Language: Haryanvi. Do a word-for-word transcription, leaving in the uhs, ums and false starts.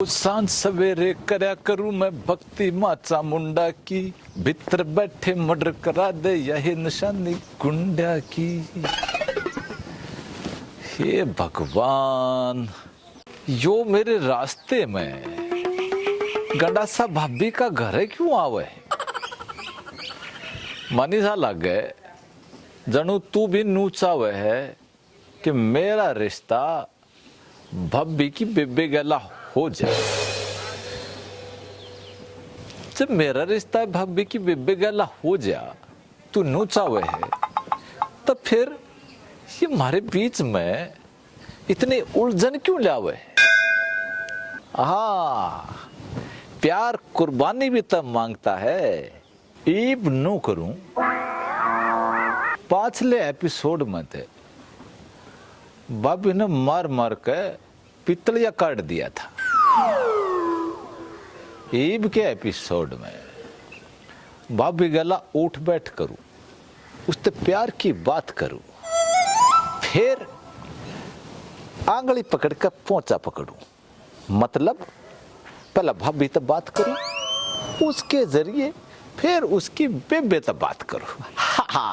सांझ सवेरे करया करूं मैं भक्ति माँ चामुंडा की, भीतर बैठे मर्डर करा दे यही निशानी गुंडा की। हे भगवान, यो मेरे रास्ते में गंडासा भाभी का घर है क्यों आवे? मानी सा लागे, जणु तू भी नू चावे है कि मेरा रिश्ता भाभी की बेबे गैला हो जा। जब मेरा रिश्ता भाभी की बेबे गैला हो जा, तू नू चावे है, तो फिर ये हमारे बीच में इतनी उलझन क्यों लावे? हाँ, प्यार कुर्बानी भी तब मांगता है। इब नू करूं, पाछले एपिसोड में थे भाभी ने मार मार के पितलिया काट दिया था। ईब के एपिसोड में भाभी गला उठ बैठ करूं, उसते प्यार की बात करूं, फिर आंगली पकड़ के पोंचा पकड़ूं। मतलब, पहला भाभी तक बात करूं, उसके जरिए फिर उसकी बेबे तक बात करूं।